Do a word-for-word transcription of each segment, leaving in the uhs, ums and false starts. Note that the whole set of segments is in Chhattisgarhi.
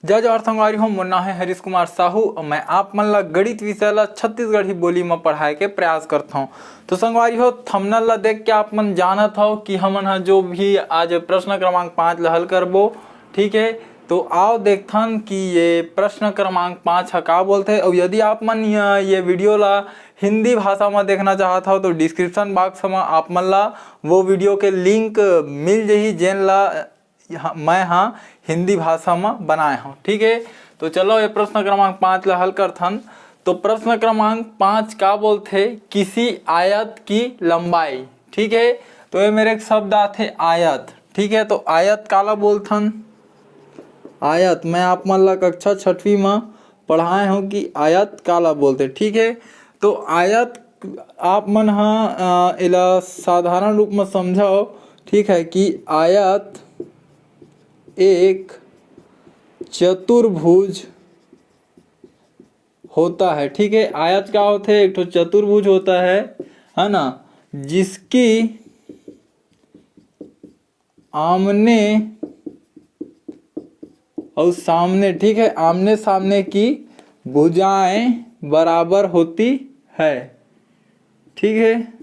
जय जोहार संगवारी हो, मोर नाम है हरीश कुमार साहू अउ मैं आप मन ला गणित विषय ला छत्तीसगढ़ी बोली म पढ़ाए के प्रयास करत हौं। तो संगवारी हो, thumbnail ला देख के आप मन जानत हव कि हमन ह जो भी आज प्रश्न क्रमांक पाँच ला हल करबो, ठीक है। तो आओ देखथन कि ये प्रश्न क्रमांक पाँच ह का बोलथे। अउ यदि आप मन ये, ये video ला हिंदी भाषा म देखना चाहत हव तो description box म आप मन ला वो video के link मिल जही, जेन ला ह-, मैं ह हिंदी भाषा म बनाए हौं, ठीक है। तो चलो ये प्रश्न क्रमांक पाँच ला हल करथन। तो प्रश्न क्रमांक पाँच का बोलथे, किसी आयत की लंबाई, ठीक है। तो ये मेरे एक शब्द आथे आयत, ठीक है। तो आयत काला बोलथन? आयत मैं आप मन ला कक्षा छठवीं म पढ़ाए हौं कि आयत काला बोलथे, ठीक है। तो आयत आप मन ह, अ, एला साधारण रूप म समझव, ठीक है, कि आयत एक चतुर्भुज होता है, ठीक है। आयत का होथे? एक ठो चतुर्भुज होता है, है ना, जिसकी आमने और सामने, ठीक है, आमने सामने की भुजाएं बराबर होती है, ठीक है।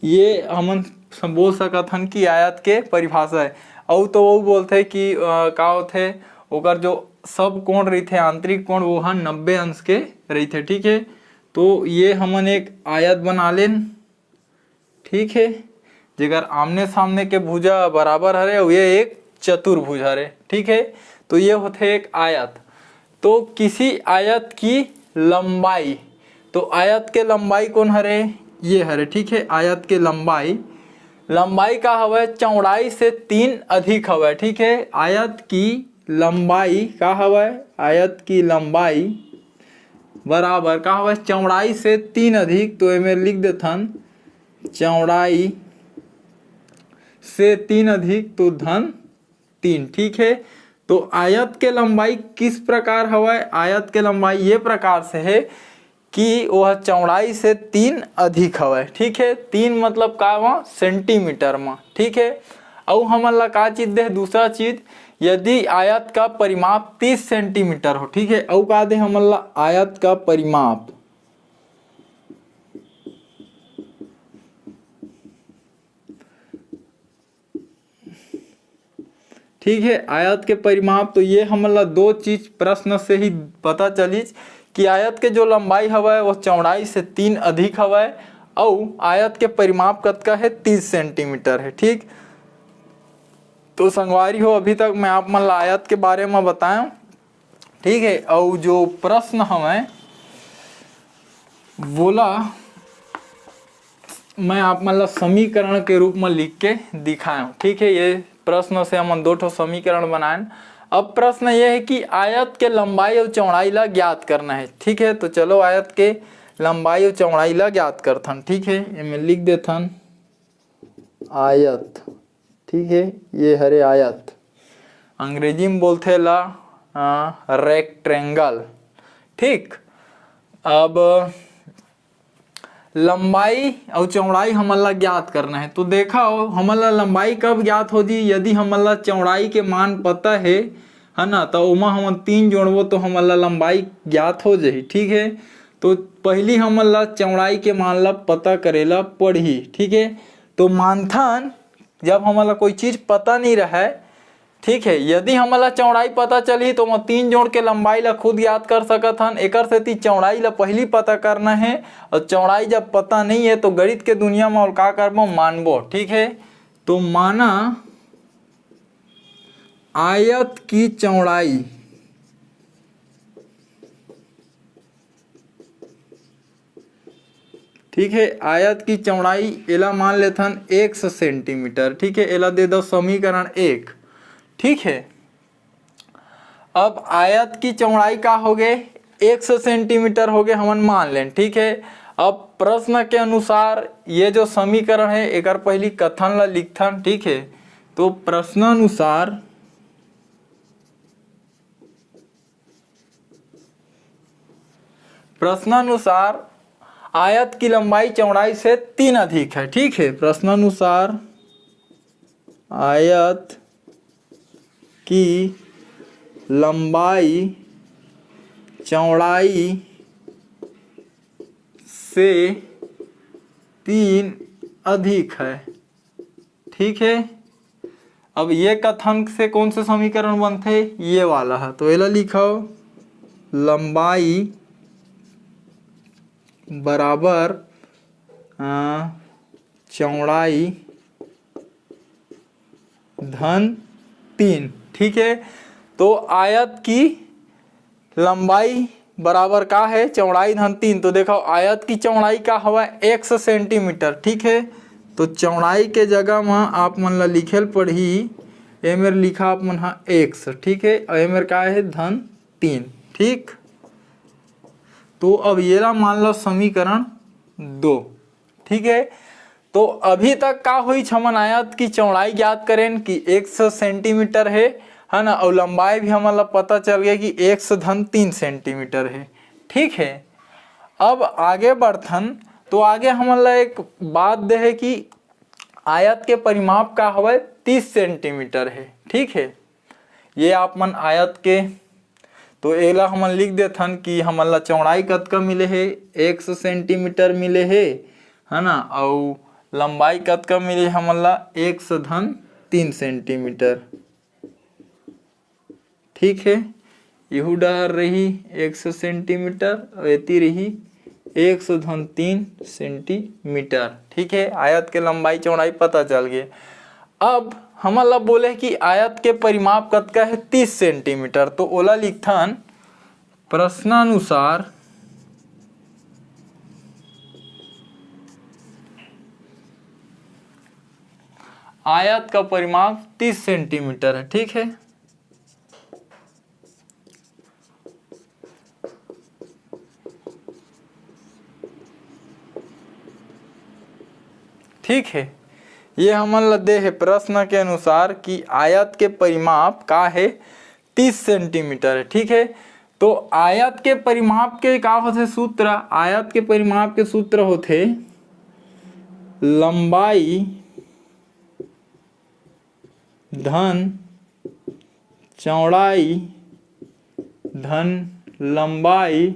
ये हमन स-, बोल सकत हन कि आयत के परिभाषा है। अउ तो वो बोलथे कि, अ, का होथे, ओकर जो सब कोण रहिथे, आंतरिक कोण, वो ह नब्बे अंश के रहिथे, ठीक है। तो ये हमन एक आयत बना लेन, ठीक है, जेकर आमने सामने के भुजा बराबर हरे अउ ये एक चतुर्भुज हरे, ठीक है। तो ये होथे एक आयत। तो किसी आयत की लंबाई, तो आयत के लंबाई कौन हरे? ये हरे, ठीक है, आयत के लंबाई। लंबाई का हवय? चौड़ाई से तीन अधिक हवय, ठीक है। आयत की लंबाई का हवय? आयत की लंबाई बराबर का हवय? चौड़ाई से तीन अधिक, तो एमे लिख देथन चौड़ाई से तीन अधिक तो धन तीन, ठीक है। तो आयत के लंबाई किस प्रकार हवय? आयत के लंबाई ये प्रकार से है कि वह चौड़ाई से तीन अधिक हवय, ठीक है। तीन मतलब का? वह सेंटीमीटर म, ठीक है। अउ हमन ला का चीज दे? दूसरा चीज, यदि आयत का परिमाप तीस सेंटीमीटर हो, ठीक है, अउ का दे हमन ला? आयत का परिमाप, ठीक है, आयत के परिमाप। तो ये हमन ला दो चीज प्रश्न से ही पता चलिस कि आयत के जो लंबाई हवय वो चौड़ाई से तीन अधिक हवय, अउ आयत के परिमाप कतका है? तीस सेंटीमीटर है, ठीक। तो संगवारी हो, अभी तक मैं आप मन ला आयत के बारे में बताया, ठीक है। अउ जो प्रश्न हवय वोला मैं आप मन ला समीकरण के रूप में लिख के दिखाया हूँ, ठीक है। ये प्रश्न से हमन दो ठो समीकरण बनाएन। अब प्रश्न ये है कि आयत के लंबाई और चौड़ाई ला ज्ञात करना है, ठीक है। तो चलो आयत के लंबाई और चौड़ाई ला ज्ञात करथन, ठीक है। एमे लिख देथन आयत, ठीक है, ये हरे आयत, अंग्रेजी में बोलथे ला रेक्टेंगल, ठीक। अब लंबाई अउ चौड़ाई हमन ला ज्ञात करना है। तो देखा हो, हमन ला लंबाई कब ज्ञात हो जी? यदि हमन ला चौड़ाई के मान पता है, है ना, तो ओमा हमन तीन जोड़बो तो हमन ला लंबाई ज्ञात हो जाही, ठीक है। तो पहली हमन ला चौड़ाई के मान ला पता करे ला पड़ही, ठीक है। तो मानथन, जब हमन ला कोई चीज पता नहीं रहे, ठीक है, यदि हमन ला चौड़ाई पता चलही तो ओमा तीन जोड़ के लंबाई ला खुद ज्ञात कर सकत हन। एकर सेती चौड़ाई ला पहली पता करना है, और चौड़ाई जब पता नहीं है तो गणित के दुनिया में और का करबो, मानबो, ठीक है। तो माना आयत की चौड़ाई, ठीक है, आयत की चौड़ाई एला मान लेथन एक सौ सेंटीमीटर, ठीक है, एला दे दो समीकरण एक, ठीक है। अब आयत की चौड़ाई का हो गए? एक सौ सेंटीमीटर हो गए, हमन मान लेन, ठीक है। अब प्रश्न के अनुसार ये जो समीकरण है, एकर पहली कथन ला लिखथन, ठीक है। तो प्रश्नानुसार, प्रश्नानुसार आयत की लंबाई चौड़ाई से तीन अधिक है। ठीक है, प्रश्नानुसार आयत की लंबाई चौड़ाई से तीन अधिक है। ठीक है, अब ये कथन से कौन से समीकरण बनथे? ये वाला है। तो एला लिखो, लंबाई बराबर, अ, चौड़ाई धन तीन। ठीक है, तो आयत की लंबाई बराबर का है? चौड़ाई धन तीन। तो देखो, आयत की चौड़ाई का हवा? X centimetre. ठीक है, तो चौड़ाई के जगह में आप मन ला लिखेल पड़ही, ए मेर लिखा आप मन हा एक्स। ठीक है, और ए मेर का है? धन तीन। ठीक, तो अब येला मान लो समीकरण दो। ठीक है, तो अभी तक का होइस, हमन आयत की चौड़ाई ज्ञात करेन कि एक्स सेंटीमीटर है, है ना, और लंबाई भी हमन ला पता चल गया कि एक्स धन तीन सेंटीमीटर है। ठीक है, अब आगे बढ़थन, तो आगे हमन ला एक बात दे है कि आयत के परिमाप का हवय? तीस सेंटीमीटर है। ठीक है, ये आप मन आयत के, तो एला हमन लिख देथन कि हमन ला चौड़ाई कतका मिले हे? एक्स सेंटीमीटर मिले हे, है ना, अउ लंबाई कतका मिले हमन ला? एक्स धन तीन सेंटीमीटर। ठीक है, यहू डहर रही एक्स सेंटीमीटर अउ एती रही एक्स धन तीन सेंटीमीटर। ठीक है, आयत के लंबाई चौड़ाई पता चल गे। अब हमन ला बोले कि आयत के परिमाप कतका है? तीस सेंटीमीटर। तो ओला लिखथन, प्रश्नानुसार आयत का परिमाप तीस सेंटीमीटर है। ठीक है, ठीक है, ये हमन ला दे है प्रश्न के अनुसार कि आयत के परिमाप का है? तीस सेंटीमीटर है। ठीक है, तो आयत के परिमाप के का होथे सूत्र? आयत के परिमाप के सूत्र होथे लंबाई धन चौड़ाई धन लंबाई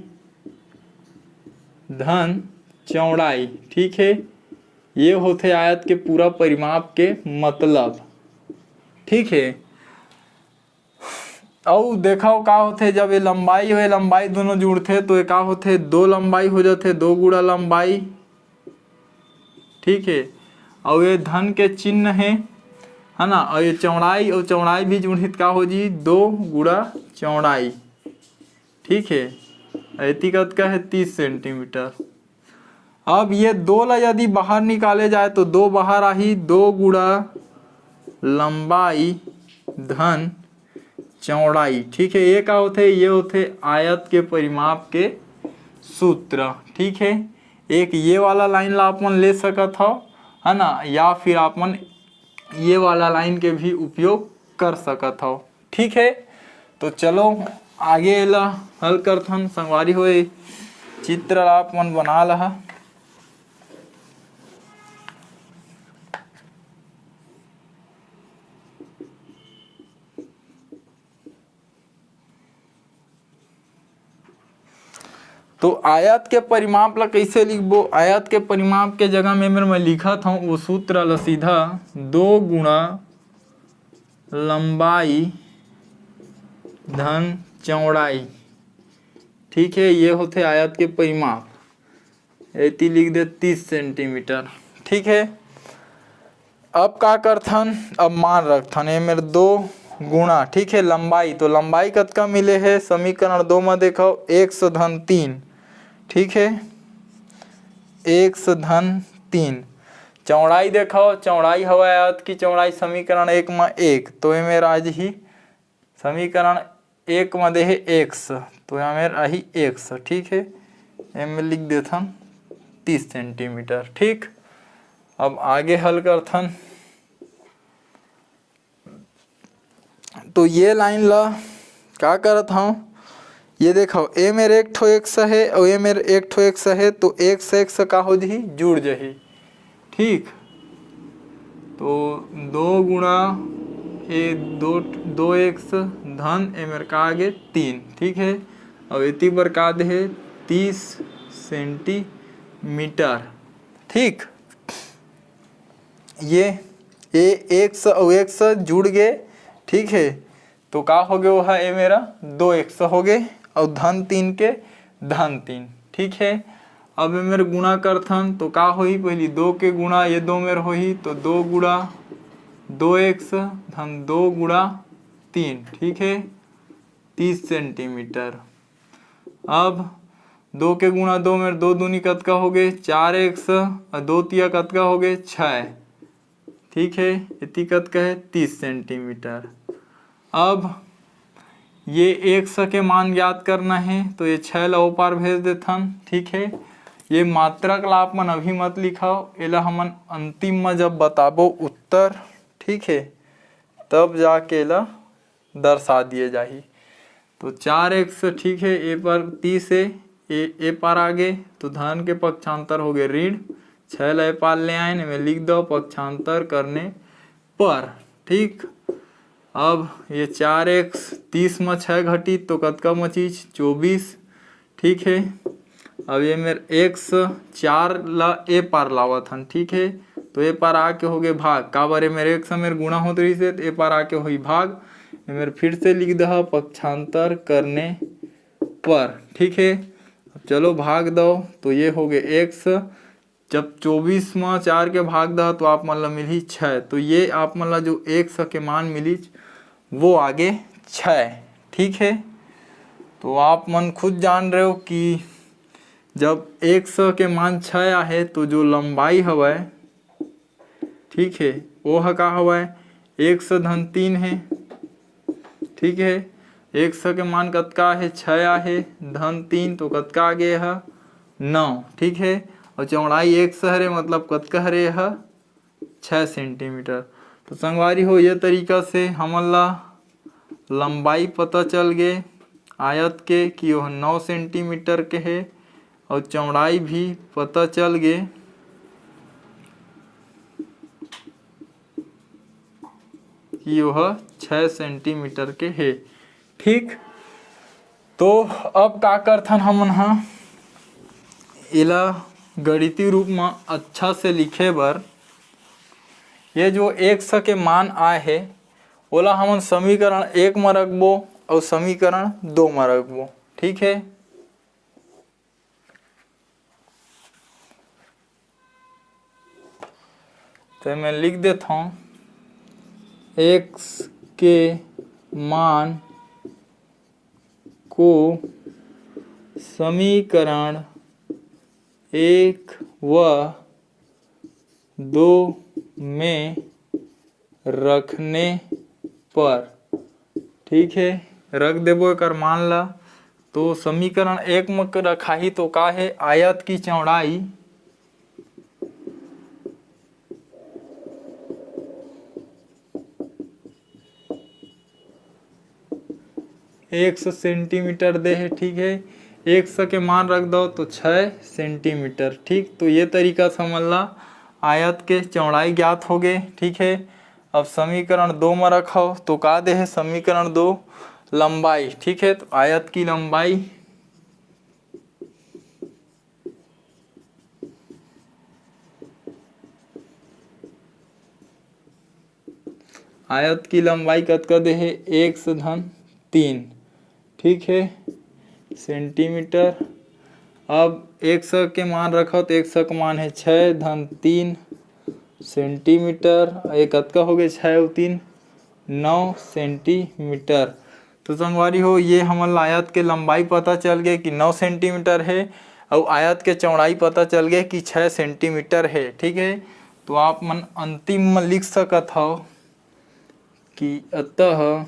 धन चौड़ाई। ठीक है, ये होथे आयत के पूरा परिमाप के मतलब। ठीक है, अउ देखव का होथे, जब ये लंबाई अउ ये लंबाई दोनों जुड़थे तो ये का होथे? दो लंबाई हो जाथे, दो गुणा लंबाई। ठीक है, अउ ये धन के चिन्ह है, है ना, अउ ये चौड़ाई, अउ चौड़ाई भी जुड़ही त का हो जी? दो गुणा चौड़ाई। ठीक है, एती कतका है? तीस सेंटीमीटर। अब ये दो ला यदि बाहर निकाले जाए तो दो बाहर आही, दो गुणा लंबाई धन चौड़ाई। ठीक है, ये का होथे? ये होथे आयत के परिमाप के सूत्र। ठीक है, एक ये वाला लाइन ला आप मन ले सकत हव, है ना, या फिर आप मन ये वाला लाइन के भी उपयोग कर सकत हव। ठीक है, तो चलो आगे एला हल करथन। संगवारी हो, चित्र ला आप मन बना लहा। तो आयत के परिमाप ला कइसे लिखबो? आयत के परिमाप के जगह में मेर मैं लिखत हूँ वो सूत्र ला सीधा, दो गुणा लंबाई धन चौड़ाई। ठीक है, ये होथे आयत के परिमाप। एती लिख दे तीस सेंटीमीटर। ठीक है, अब का करथन? अब मान रखथन, ए मेर दो गुणा, ठीक है, लंबाई, तो लंबाई कतका मिले हे? समीकरण दो में देखो, एक्स धन तीन, ठीक है, एक्स धन तीन। चौड़ाई देखो, चौड़ाई हवय आयत की चौड़ाई समीकरण एक में एक, तो ए मेर आ जही समीकरण एक में दे हे एक्स, तो ए मेर आही एक्स, ठीक है, ए मेर लिख देथन तीस सेंटीमीटर। ठीक, अब आगे हल करथन। तो ये लाइन ला का करत हूँ, ये देखो, ए मेर एक ठो एक्स हे अउ ए मेर एक ठो एक्स हे, तो एक्स एक्स का हो जही, जुड़ जही। ठीक, तो दो गुणा ए दो, दो एक्स धन ए मेर का आगे तीन। ठीक है, अब एती बर का दे हे, तीस सेंटीमीटर। ठीक, ये ए एक्स अउ एक्स जुड़ गे। ठीक है, तो का हो गे, वो है ए मेरा दो एक्स हो गे अउ धन तीन के धन तीन। ठीक है, अब ए मेर गुणा करथन तो का होही, पहली दो के गुणा ये दो मेर होही, तो दो गुणा दो एक्स धन दो गुणा तीन। ठीक है, तीस सेंटीमीटर। अब दो के गुणा दो मेर दो दूनी कतका हो गे, चार एक्स, अउ दो तिया कतका हो गे, छः। ठीक है, इति कतका है, तीस सेंटीमीटर। अब ये एक्स के मान ज्ञात करना है, तो ये छः ला ओ पार भेज देथन। ठीक है, ये मात्रक ला आप मन अभी मत लिखाओ, एला हमन अंतिम में जब बताबो उत्तर, ठीक है, तब जाके एला दर्शा दिए जाही। तो चार एक्स, ठीक है, ए पर तीस है, ए, ए पर आगे, तो धन के पक्षांतर हो गए ऋण, छः ला ए पार ले आए, एमे लिख दो पक्षांतर करने पर। ठीक, अब ये चार एक्स तीस में छः घटी तो कतका मचीच, चौबीस। ठीक है, अब ये मेर एक्स चार ला ए पार लावत हन। ठीक है, तो ए पार आके हो गए भाग, काबर ये मेर एक्स मेर गुणा होत रहिस हे, तो ए पार आके होई भाग। ये मेर फिर से लिख दहा पक्षांतर करने पर। ठीक है, अब चलो भाग दो, तो ये हो गए एक्स, जब चौबीस में चार के भाग दहा तो आप मन ला मिलही छः। तो ये आप मन ला जो एक्स के मान मिलिच वो आगे छः। ठीक है, तो आप मन खुद जान रहे हो कि जब एक्स के मान छः आहे तो जो लंबाई हवय, ठीक है, वो ह का हवय, एक्स धन तीन है। ठीक है, एक्स के मान कतका आहे, छः आहे, धन तीन, तो कतका आगे ह, नौ। ठीक है, और चौड़ाई एक्स हरे, मतलब कतका हरे ह, छः सेंटीमीटर। तो संगवारी हो, ये तरीका से हमन ला लंबाई पता चल गे आयत के कि वह नौ सेंटीमीटर के है, और चौड़ाई भी पता चल गे कि वह छः सेंटीमीटर के है। ठीक, तो अब का करथन हमन ह, एला गणितीय रूप म अच्छा से लिखे बर, ये जो एक्स के मान आए हे, ओला हमन समीकरण एक म रखबो अउ समीकरण दो म रखबो। ठीक है, तो मैं लिख देता हूँ, एक्स के मान को समीकरण एक व दो में रखने पर, ठीक है, रख देबो एकर मान ला। तो समीकरण एक में रखाही तो का है, आयत की चौड़ाई एक्स सेंटीमीटर दे हे, ठीक है, एक्स के मान रख दो तो छः सेंटीमीटर। ठीक, तो ये तरीका से हमन ला आयत के चौड़ाई ज्ञात हो गए। ठीक है, अब समीकरण दो में रखो तो का दे हे, समीकरण दो लंबाई। ठीक है, तो आयत की लंबाई, आयत की लंबाई कतका दे हे, एक्स धन तीन, ठीक है, सेंटीमीटर। अब एक्स के मान रखो तो एक्स के मान है छः धन तीन सेंटीमीटर। ये कतका हो गए, छः अउ तीन, नौ सेंटीमीटर। तो संगवारी हो, ये हमन ला आयत के लंबाई पता चल गए कि नौ सेंटीमीटर है, अउ आयत के चौड़ाई पता चल गए कि छः सेंटीमीटर है। ठीक है, तो आप मन अंतिम में लिख सकत हो कि अतः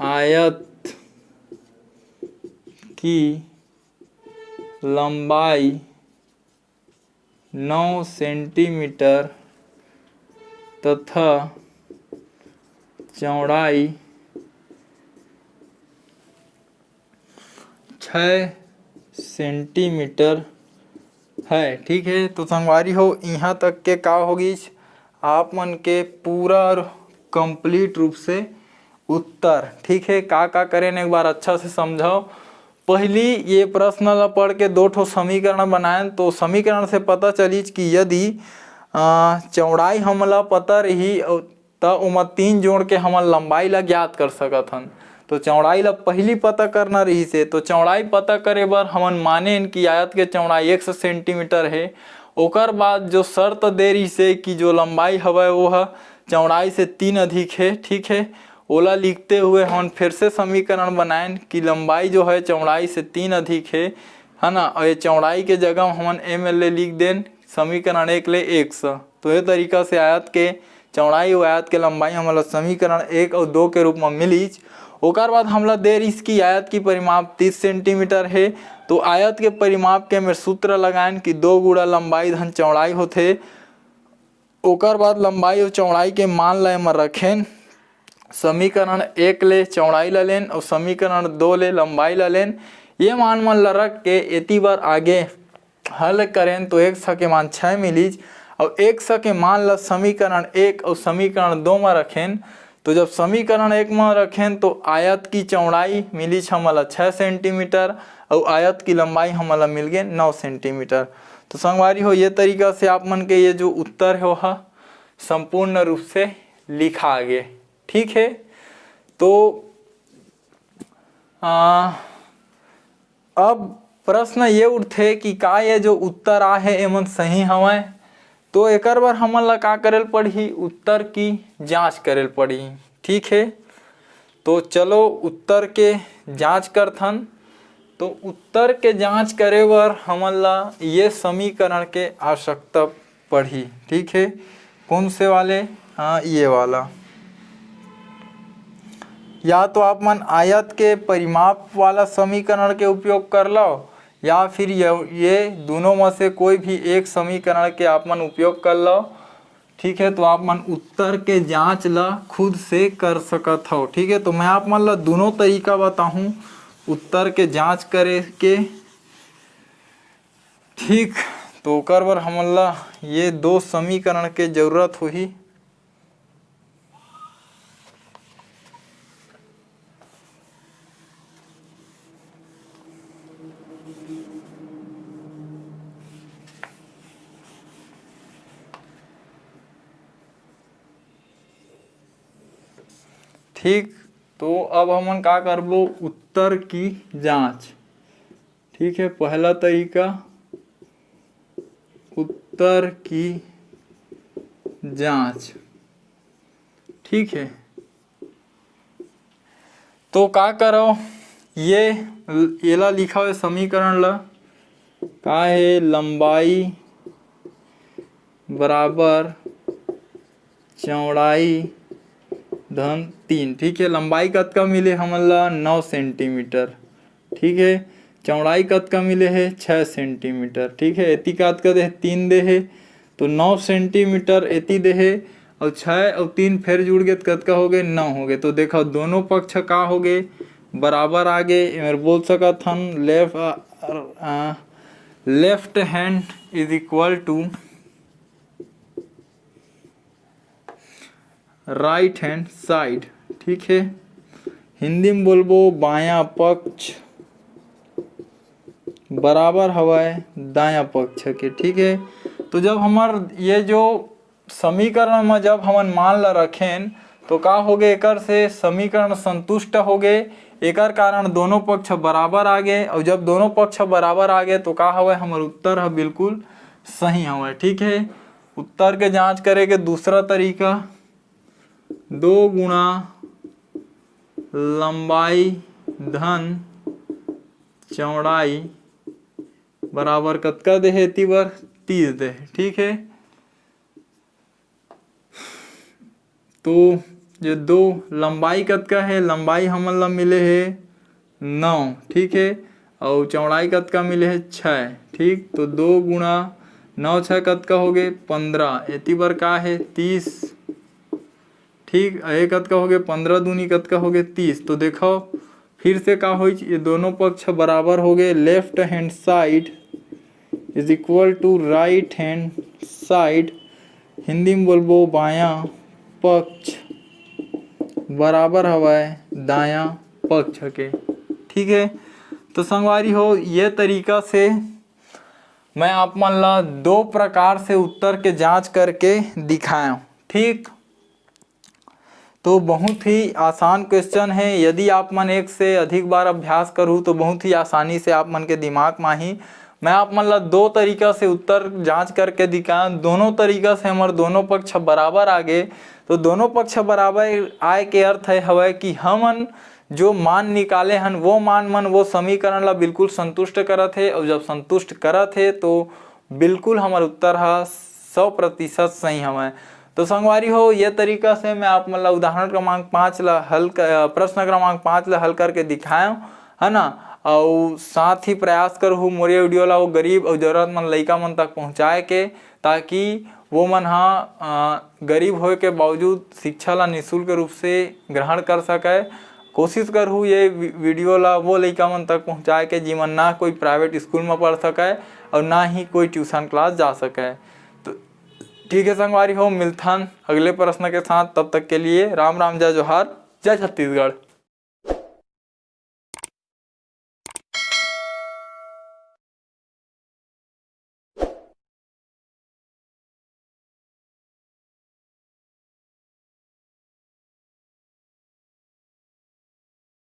आयत की लंबाई नौ सेंटीमीटर तथा चौड़ाई छः सेंटीमीटर है। ठीक है, तो संगवारी हो, यहाँ तक के का होगिस, आप मन के पूरा और कंप्लीट रूप से उत्तर। ठीक है, का का करेन, एक बार अच्छा से समझव। पहली ये प्रश्न ला पढ़ के दो ठो समीकरण बनाएन, तो समीकरण से पता चलिस कि यदि अ, चौड़ाई हमला पता रही, अउ त ओमा तीन जोड़ के हमन लंबाई ला ज्ञात कर सकत हन। तो चौड़ाई ला पहली पता करना रहिस हे, तो चौड़ाई पता करे बर हमन मानेन कि आयत के चौड़ाई एक सौ सेंटीमीटर हे। ओकर बाद जो शर्त दे रहिस हे कि जो लंबाई हवय वो ह चौड़ाई से तीन अधिक हे, ठीक हे। ओला लिखते हुए हमन फिर से समीकरण बनाएन कि लंबाई जो है चौड़ाई से तीन अधिक हे, है ना, और ये चौड़ाई के जगह हमन एम एल ए लिख देन, समीकरण एक ले एक्स। तो ये तरीका से आयत के चौड़ाई अउ आयत के लंबाई हमन ला समीकरण एक अउ दो के रूप में मिलिच। ओकर बाद हमला दे रिहिस कि आयत की परिमाप तीस सेंटीमीटर हे, तो आयत के परिमाप के मेर सूत्र लगाएन कि दो गुणा लंबाई धन चौड़ाई होथे। ओकर बाद लंबाई अउ चौड़ाई के मान ला एमा रखेन, समीकरण एक ले चौड़ाई ला लेन अउ समीकरण दो ले लंबाई ला लेन। ये मान मन ला रख के एती बर आगे हल करेन तो एक सौ के मान छः मिलिच, अउ एक सौ के मान ला समीकरण एक अउ समीकरण दो म रखेन। तो जब समीकरण एक म रखेन तो आयत की चौड़ाई मिलिच हमन ला छः सेंटीमीटर, अउ आयत की लंबाई हमन ला मिल गे नौ सेंटीमीटर। तो संगवारी हो, ये तरीका से आप मन के ये जो उत्तर हे ओहा संपूर्ण रूप से लिखा गे। ठीक है, तो आ, अब प्रश्न ये उठथे कि का ये जो उत्तर आहे एमन सही हवय? तो एकर बर हमन ला का करे ल पड़ही? उत्तर की जांच करे ल पड़ही। ठीक है, तो चलो उत्तर के जांच करथन। तो उत्तर के जांच करे बर हमन ला ये समीकरण के आवश्यकता पड़ही। ठीक है, कौन से वाले? हाँ, ये वाला। या तो आप मन आयत के परिमाप वाला समीकरण के उपयोग कर लो, या फिर ये, ये दोनों में से कोई भी एक समीकरण के आप मन उपयोग कर लो। ठीक है, तो आप मन उत्तर के जांच ला खुद से कर सकत हो। ठीक है, तो मैं आप मन ला दोनों तरीका बताहूँ उत्तर के जांच करे के। ठीक, तो ओकर बर हमन ला ये दो समीकरण के जरूरत होही। ठीक, तो अब हमन का करबो? उत्तर की जांच। ठीक है, पहला तरीका उत्तर की जांच। ठीक है, तो का करो, ये एला लिखा हुआ समीकरण ला, का है? लंबाई बराबर चौड़ाई धन तीन। ठीक है, लंबाई कतका मिले हमन ला? नौ सेंटीमीटर। ठीक है, चौड़ाई कतका मिले हे? छः सेंटीमीटर। ठीक है, एती कतका दे हे? तीन दे हे, तो नौ सेंटीमीटर एती दे हे, और छः और तीन फिर जुड़ गए तो कतका हो गए? नौ हो गए। तो देखो, दोनों पक्ष का हो गए? बराबर आ गए। एमर बोल सकत हन, left, left hand is equal to right hand side। ठीक है, हिंदी में बोलबो, बायां पक्ष बराबर हवय दायां पक्ष के। ठीक है, तो जब हमर ये जो समीकरण में जब हमन मान ला रखेन, तो का हो गए? एकर से समीकरण संतुष्ट हो गए, एकर कारण दोनों पक्ष बराबर आ गए। और जब दोनों पक्ष बराबर आ गए, तो का हवय? हमर उत्तर ह बिल्कुल सही हवय। ठीक है, उत्तर के जांच करे के दूसरा तरीका, दो गुणा लंबाई धन चौड़ाई बराबर कतका दे हे? एती बर तीस दे हे। ठीक है, तो ये दो, लंबाई कतका है? लंबाई हमन ला मिले है नौ। ठीक है, और चौड़ाई कतका मिले है? छः। ठीक, तो दो गुणा नौ छः कतका हो गए? पंद्रह। एती बर का है? तीस। ठीक, ये कतका हो गए? पंद्रह दूनी कतका हो गए? तीस। तो देखो, फिर से का होइच, ये दोनों पक्ष बराबर हो गए, left hand side is equal to right hand side, Hindi में बोलबो बायां पक्ष बराबर हवय दायां पक्ष के। ठीक है, तो संगवारी हो, ये तरीका से मैं आप मन ला दो प्रकार से उत्तर के जांच करके दिखाया। ठीक, तो बहुत ही आसान क्वेश्चन है। यदि आप मन एक से अधिक बार अभ्यास करू तो बहुत ही आसानी से आप मन के दिमाग में ही। मैं आप मन ला दो तरीका से उत्तर जांच करके दिखाया, दोनों तरीका से हमर दोनों पक्ष बराबर आ गे। तो दोनों पक्ष बराबर आए के अर्थ है हवय कि हमन जो मान निकाले हन वो मान मन वो समीकरण ला बिल्कुल संतुष्ट करत हे, और जब संतुष्ट करत हे तो बिल्कुल हमर उत्तर ह सौ प्रतिशत सही हवय। तो संगवारी हो, ये तरीका से मैं आप मन ला उदाहरण क्रमांक पाँच ला हल क-, प्रश्न क्रमांक पाँच ला हल करके दिखाएंव, है ना। और साथ ही प्रयास करहूँ मोर ये वीडियो ला वो गरीब और जरूरतमंद लइका मन तक पहुँचाए के, ताकि वो मन ह, अ, गरीब होए के बावजूद शिक्षा ला निःशुल्क रूप से ग्रहण कर सके। कोशिश करहूँ ये वी-, वीडियो ला वो लइका मन तक पहुँचाए के, जिमन ना कोई प्राइवेट स्कूल में पढ़ सके और ना ही कोई ट्यूशन क्लास जा सके। तो ठीक है संगवारी हो, मिलथन अगले प्रश्न के साथ। तब तक के लिए राम राम, जय जोहार, जय छत्तीसगढ़।